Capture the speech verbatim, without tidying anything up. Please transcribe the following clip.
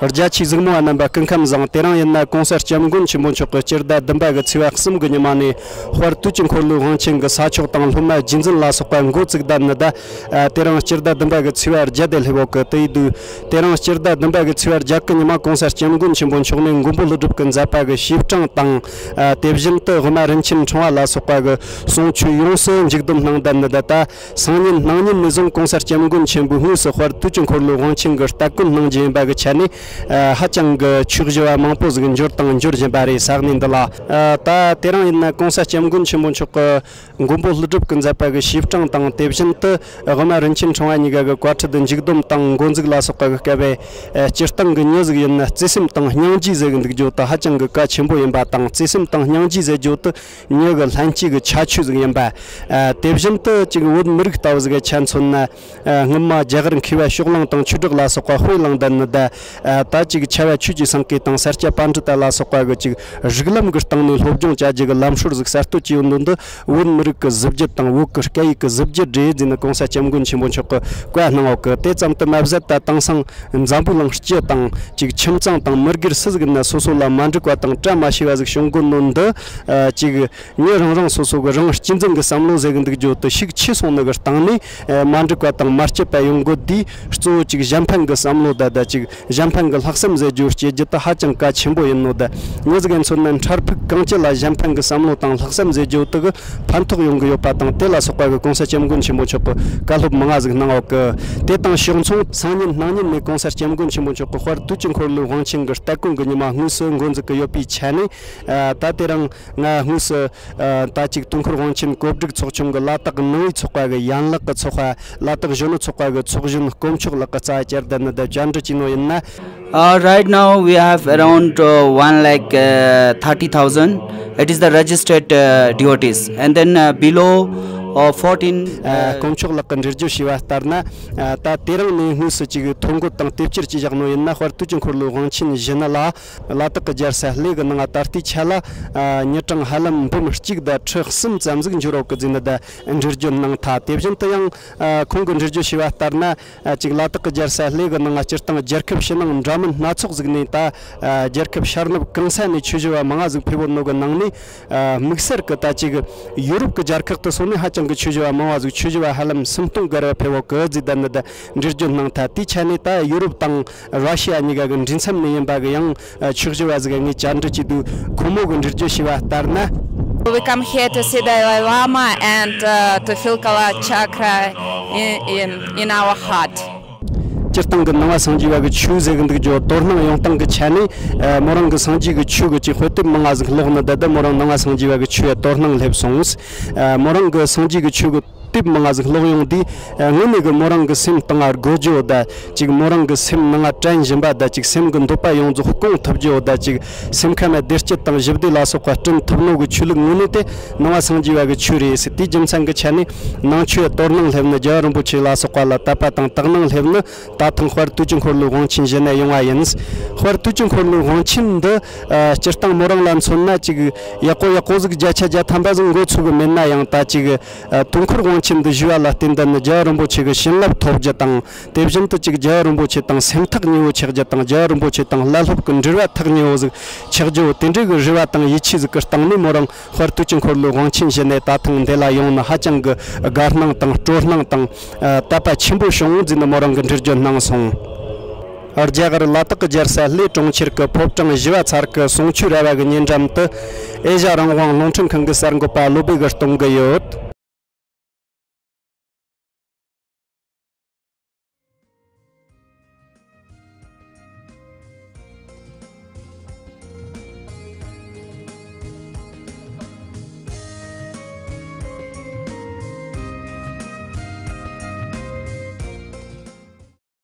རྒྱ་ཆེའི་གཟིགས་མོ་བ་རྣམ་པ་སྐུ་ཁམས་བཟང་། དེ་རིང་ཡིན་ན་གོང་ས་སྐྱབས་མགོན་ཆེན་པོ་མཆོག་གི་སྤྱི་ཟླ་བདུན་པ་གི་ཚེས་པ་གསུམ་གི་ཉི་མ་ནས་དཔལ་དུས་ཀྱི་འཁོར་ལོའི་དབང་ཆེན་གྱི་ས་ཕྱོགས་དང་སློབ་མ་རྗེས་འཛིན་ལ་སོགས་པ་འགོ་བཙུགས་ད་ནི་ད། ཨ། དེ་རིང་སྤྱི་ཟླ་བདུན་པ་གི་ཚེས་པ་བརྒྱད་དེ་སླེབས་ཡོད་གི། དེ་ཡིན་དུས་དེ་རིང་སྤྱི་ཟླ་བདུན་པ་གི་ཚེས་པ་བརྒྱད་གི་ཉི་མ་གོང་ས་སྐྱབས་མགོན་ཆེན་པོ་མཆོག་ནས་མགོན་པོ་ཀླུ་སྒྲུབ་ཀྱི་མཛད་པ་གི་བྱེ་བྲང་དང་། ཨ། དེ་བཞིན་དུ་དབུ་མ་རིན་ཆེན་ཕྲེང་བ་ལ་སོགས་པ་གི་གསུང་ཆོས་ཡོངས་སུ་མཇུག་བསྡོམས་གནང་ད་ནི་ད་ལྟ། སང་ཉིན་གནངས་ཉིན་ནས་བཟུང་གོང་ས་སྐྱབས་མགོན་ཆེན་པོའི་དངོས་སུ་དཔལ་དུས་ཀྱི་འཁོར་ལོའི་དབང་ཆེན་གྱི་སྟ་གོན་གནང་རྒྱུ་ཡིན་པ་གི་ཆ་ནས། ཨ། ཧ་ཅང་གི་ཆོས་ཞུ་བ་མང་པོ་ཟིག་འབྱོར་དང་འབྱོར་བཞིན་པ་རེད། ས་གནས་འདི་ལ། ཨ། ད་དེ་རིང་ཡིན་ན་གོང་ས་སྐྱབས་མགོན་ཆེན་པོ་མཆོག་གི་མགོན་པོ་ཀླུ་སྒྲུབ་ཀྱི་མཛད་པ་གི་བྱེ་བྲང་དང་། དེ་བཞིན་དུ་དབུ་མ་རིན་ཆེན་ཕྲེང་བ་གཉིས་ཀ་གི་བཀའ་ཁྲིད་མཇུག་བསྡོམས་དང་འགོ་འཛུགས་ལ་སོགས་པ་གི་སྐབས། ཨ། སྤྱིར་བཏང་གི་མྱི་ཟིག་ཡིན་ན་བརྩེ་སེམས་དང་སྙིང་རྗེ་ཟེར་གི་འདུག་རྒྱུ་དེ་ཧ་ཅང་གི་གལ་ཆེན་པོ་ཡིན་པ་དང་། བརྩེ་སེམས་དང་སྙིང་རྗེ་ཟེར་རྒྱུ་དེ། མྱི་གི་ལྷན་སྐྱེས་ཀྱི་ཁྱད་ཆོས་ཟིག་ཡིན་པ། ཨ། དེ་བཞིན་དུ་ཅིག་བོད་མི་རིགས་ལྟ་བུ་ཟིག་གི་ཆ་མཚོན་ན། ཨ། སྔོན་མ་རྒྱ་གར་མཁས་པ་ཕྱོགས་གླང་དང་ཆོས་གྲགས་ལ་སོགས་པ་དཔེ་བླངས་ད་ནི་ད། ཨ། ད་ཅིག་ཆེ་བ་ཆོས་ཀྱི་སེང་གེ་དང་ས་སྐྱ་པཎྜི་ཏ་ལ་སོགས་པ་གི་ཅིག་རིགས་ལམ་གྱི་སྟེང་ནས་སློབ་སྦྱོང་བྱ་རྒྱུ་གི་ལམ་སྲོལ་ཟིག་གསར་གཏོད་བྱས་ཡོད་འདུག་འདི། བོད་མི་རིགས་ཀྱི་གཟི་བརྗིད་དང་བོད་ཀྱི་སྐད་ཡིག་གི་གཟི་བརྗིད་རེད་ཟེར་ནས་གོང་ས་སྐྱབས་མགོན་ཆེན་པོ་མཆོག་གི་བཀའ་གནང་ཡོད་གི། དེ་ཙམ་དུ་མ་ཟད། ད་དེང་སང་འཛམ་བུ་གླིང་སྤྱི་དང་ཅིག་ཁྱིམ་ཚང་དང་མི་སྒེར་སུ་ཟིག་ཡིན་ན་སོ་སོ་ལ་མ་འགྲིག་པ་དང་བཀྲ་མ་ཤིས་པ་ཟིག་བྱུང་གོ་ནོ་འདི། ཨ། ཅིག་མྱི་རང་རང་སོ་སོ་གི་རང་གཅེས་འཛིན་གྱི་བསམ་བློ་ཟེར་གི་འདུག་རྒྱུ་དེ་ཤུགས་ཆེ་སོང་ནི་གི་སྟེང་ནས། ཨ། མ་འགྲིག་པ་དང་མ་སྐྱིད་པ་ཡོང་གོ་དུས། གཙོ་བོ་ཅིག་གཞན་ཕན་གྱི་བསམ་བློ་ད་ད་ཅིག་གཞན་ཕན་གྱི་ལྷག་བསམ་ཟེར་རྒྱུ་སྐྱེ་རྒྱུ་དེ་ཧ་ཅང་གལ་ཆེན་པོ་ཡིན་ནོ། ད་མྱི་ཟིག་ཡིན་མཚོན་ན་འཕྲལ་ཕུགས་གང་ཅི་ལ་གཞན་ཕན་གྱི་བསམ་བློ་དང་ལྷག་བསམ་ཟེར་རྒྱུ་དེ་གི་ཕན་ཐོགས་ཡོང་གི་ཡོད་པ་དང་། དེ་ལ་སོགས་པ་གི་གོང་ས་སྐྱབས་མགོན་ཆེན་པོ་མཆོག་གི་བཀའ་སློབ་མང་ང་ཟིག་གནང་ཡོད་གི། དེ་དང་ཕྱོགས་མཚུངས། སང་ཉིན་གནངས་ཉིན་ནས་གོང་ས་སྐྱབས་མགོན་ཆེན་པོ་མཆོག་གི་དཔལ་དུས་ཀྱི་འཁོར་ལོའི་དབང་ཆེན་གྱི་སྟ་གོན་གྱི་ཉི་མ་དངོས་སུ་འགོ་འཛུགས་ཀྱི་ཡོད་པའི་ཆ་ནས། ཨ། ད་དེ་རིང་ང་དངོས་སུ། ཨ། ད་ཅིག་དུས་འཁོར་དབང་ཆེན་གོ་སྒྲིག་ཚོགས་ཆུང་གི་ལ་དྭགས་ནང་པའི་ཚོགས་པ་གི་ཡན་ལག་གི་ཚོགས་པ། ལ་དྭགས་གཞོན་ནུ་ཚོགས་པ་གི་ཚོགས་གཞོན་དཀོན་མཆོག་ལགས་ཀྱི་རྩ་བ་བཅར་ད་ནི་ད་བཅར་འདྲི་བྱས་ནོ་ཡིན་ན། Uh, right now we have around, uh, one lakh, uh, thirty thousand. It is the registered, uh, devotees, and then, uh, below, uh, fourteen, uh, དཀོན་མཆོག་ལགས་ཀྱིས་འགྲེལ་བརྗོད་བྱས་པ་ལྟར་ན། ཨ། ད་དེ་རིང་ནས་དངོས་སུ་ཅིག་ཐོ་འགོད་དང་དེབ་སྐྱེལ་བྱས་བཞག་ནོ་ཡིན་ན། དཔལ་དུས་ཀྱི་འཁོར་ལོའི་དབང་ཆེན་བཞེས་ནི་ལ། ལ་དྭགས་ཀྱི་རྒྱལ་ས་གླེ་གི་ནང་ད་ལྟའི་ཆ་ལ། ཨ། མྱི་གྲངས་ཧ་ལམ་འབུམ་གཅིག་དང་ཁྲི་གསུམ་ཙམ་ཟིག་འབྱོར་ཡོད་གི་ཟེར་ནི་ད་འགྲེལ་བརྗོད་གནང་ཐལ། དེ་བཞིན་དུ་ཡང་། ཨ། ཁོང་གིས་འགྲེལ་བརྗོད་བྱས་པ་ལྟར་ན། ཨ། ཅིག་ལ་དྭགས་ཀྱི་རྒྱལ་ས་གླེ་གི་ནང་སྤྱིར་བཏང་རྒྱལ་ཁབ་ཕྱི་ནང་འདྲ་མིན་སྣ་ཚོགས་ཟིག་ནས་ད། ཨ། རྒྱལ་ཁབ་ཤར་ནུབ་གང་ས་ནས་ཆོས་ཞུ་བ་མང་ང་ཟིག་ཕེབས་ཡོད་ནོ་གི་ནང་ནས། ཨ། དམིགས་བསལ་གྱི་ད་ཅིག་ཡུ་རོབ་ཀྱི་རྒྱལ་ཁག་དེ་སོགས་ནས་ཧ་ཅང་གི་ཆོས་ཞུ་བ་མང་བ་ཟིག་ཆོས་ཞུ་བ་ཧ་ལམ་སུམ་སྟོང་གི་རིང་ཕེབས་ཡོད་གི་ཟེར་ད་ནི་ད་འགྲེལ་བརྗོད་གནང་ཐལ། དེའི་ཆ་ནས་ད་ཡུ་རོབ་དང་ར་ཤི་ཡ་གཉིས་ཀ་གི་འབྲེལ་མཚམས་ནས་ཡིན་པ་གི་ཡང་། ཨ། ཆོས་ཞུ་བ་ཟིག་ངས་བཅར་འདྲི་བྱས་དུས། ཁོ་མོ་གིས་འགྲེལ་བརྗོད་བྱས་པ་ལྟར་ན། We come here to see Dalai Lama and, uh, to feel Kala Chakra in, in, in our heart. སྤྱིར་བཏང་གི་ནང་པ་སངས་རྒྱས་པ་གི་ཆོས་ཟེར་གི་འདུག་རྒྱུ་དོ་སྣང་ཡོང་སྟངས་གི་ཆ་ནས། ཨ། མོ་རང་གི་སངས་རྒྱས་གི་ཆོས་གི་ཅིག་དཔེ་དེབ་མང་ང་ཟིག་ཀློག་ནི་ད་ལྟ་མོ་རང་ནང་པ་སངས་རྒྱས་པ་གི་ཆོས་ཡ་དོ་སྣང་སླེབས་སོང་། ཨ། མོ་རང་གི་སངས་རྒྱས་གི་ཆོས་གི་དེབ་མང་ང་ཟིག་ཀློག་ཡོང་དུས། ཨ། དངོས་གནས་གི་མོ་རང་གི་སེམས་གཏིང་ང་དགོད་རྒྱུ་ད་ཅིག་མོ་རང་གི་སེམས་ནང་ང་དྲན་བཞིན་པ་ད་ཅིག་སེམས་གི་འདོད་པ་ཡོངས་རྫོགས་སྐོང་ཐུབ་རྒྱུ་ད་ཅིག་སེམས་ཁམས་བདེ་སྐྱིད་དང་ཞི་བདེ་ལ་སོགས་པ་བསྐྲུན་ཐུབ་ནོ་གི་ཆོས་ལུགས་དངོས་གནས་དེ་ནང་པ་སངས་རྒྱས་པ་གི་ཆོས་རེད་ཟེར། དེའི་རྒྱུ་མཚན་གི་ཆ་ནས་ནང་ཆོས་ཡ་དོ་སྣང་སླེབས་ནི། རྒྱལ་བ་རིན་པོ་ཆེ་ལ་སོགས་པ་ལ་དད་པ་དང་དག་སྣང་སླེབས་ནི། ད་ཐེངས་དཔལ་དུས་ཀྱི་འཁོར་ལོའི་དབང་ཆེན་བཞེས་ནས་ཡོང་བ་ཡིན། དཔལ་དུས་ཀྱི་འཁོར་ལོའི་དབང་ཆེན་འདི། ཨ། སྤྱིར་བཏང་མོ་རང་ལ་མཚོན་ན་ཅིག་ཡག་པོ་ཡག་པོ་ཟིག་བརྒྱ་ཆ་བརྒྱ་ཐམ་པ་ཟིག་མགོ་ཚོས་གི་མེད་ན་ཡང་། ད་ཅིག། ཨ། དུས་འཁོར་དབང་ཆེན་འདི་ཞུ་བ་ལ་བརྟེན་ད་ནི་རྒྱལ་བ་རིན་པོ་ཆེ་གི་བྱིན་རླབས་ཐོབ་རྒྱུ་དང་། དེ་བཞིན་དུ་ཅིག་རྒྱལ་བ་རིན་པོ་ཆེ་དང་སེམས་ཐག་ཉེ་བོ་ཆགས་རྒྱུ་དང་། རྒྱལ་བ་རིན་པོ་ཆེ་དང་བླ་སློབ་ཀྱི་འབྲེལ་བ་ཐག་ཉེ་བོ་ཟིག་ཆགས་རྒྱུ། དེ་འདྲའི་གི་རེ་བ་དང་ཡིད་ཆེས་ཟིག་གི་སྟེང་ནས་མོ་རང་དཔལ་དུས་ཀྱི་འཁོར་ལོའི་དབང་ཆེན་བཞེས་ནས་ད་ཐེངས་འདི་ལ་ཡོང་ནི་ཧ་ཅང་གི་དགའ་སྣང་དང་སྤྲོ་སྣང་དང་། ཨ། དད་པ་ཆེན་པོ་བྱུང་ཟེར་ནས་མོ་རང་གིས་འགྲེལ་བརྗོད་གནང་སོང་། རྒྱ་གར་ལ་དྭགས་ཀྱི་རྒྱལ་ས་གླེ་གྲོང་ཁྱེར་གྱི་ཕོ་བྲང་ཞི་བ་འཚར་གྱི་གསུང་ཆོས་ར་བ་གི་ཉེ་འགྲམ་དུ། ཨེ་ཤ་རང་དབང་རླུང་འཕྲིན་ཁང་གི་གསར་འགོད་པ་བློ་སྦེ་གིས་གཏོང་གི་ཡོད།